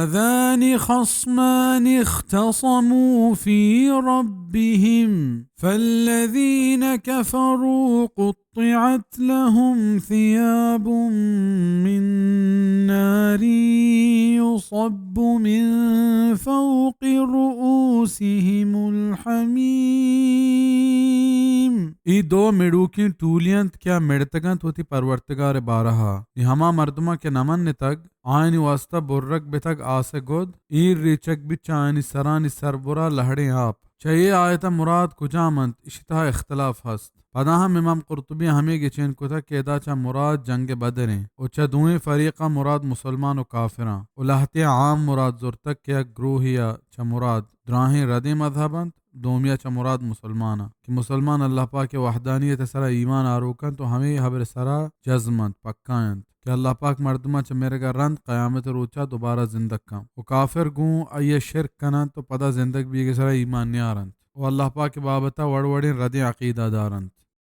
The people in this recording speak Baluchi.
هذان خصمان اختصموا في ربهم فالذين كفروا قطعت لهم ثياب من نار يصب من فوق رؤوسهم الحميم۔ اے دو مڑوکیں ٹولی انت کہ آ مڑتگ انت وتی پرورتگار ءِ بارہ ءَ۔ اے ہما مردماں کہ نہ منتگ، آیانی واسطہ برگ بتگ آس ءِ گد، ایر ریچگ بیت چہ آیانی سرانی سربرا لہڑیں آپ۔ چہ اے آیت ءَ مراد کجام انت؟ ایشی تہا اختلاف ہست۔ پدا ہم امام قرطبی ءَ ہمے گچین کتگ کہ ادا چہ مراد جنگ بدر ایں و چہ دوئیں فریقاں مراد مسلمان و کافراں و لہتیں عام مراد زرتگ کہ یک گروہے ءَ چہ مراد دراہیں ردیں مذہب انت، دومی ءَ چہ مراد مسلمان انت کہ مسلمان اللہ پاک ءِ وحدانیت ءِ سرا ایمان آروک انت و ہمے ہبر ءِ سرا جزم انت، پکا انت کہ اللہ پاک مردماں چہ مرگ ءَ رند قیامت ءِ روچا دوبارہ زندگ کنت و کافر گوں آئی ءَ شرک کن انت و پدا زندگ بیگ ءِ سرا ایمان نیار انت و اللہ پاک ءِ بابت ءَ وڑ وڑیں ردیں عقیدہ دار انت۔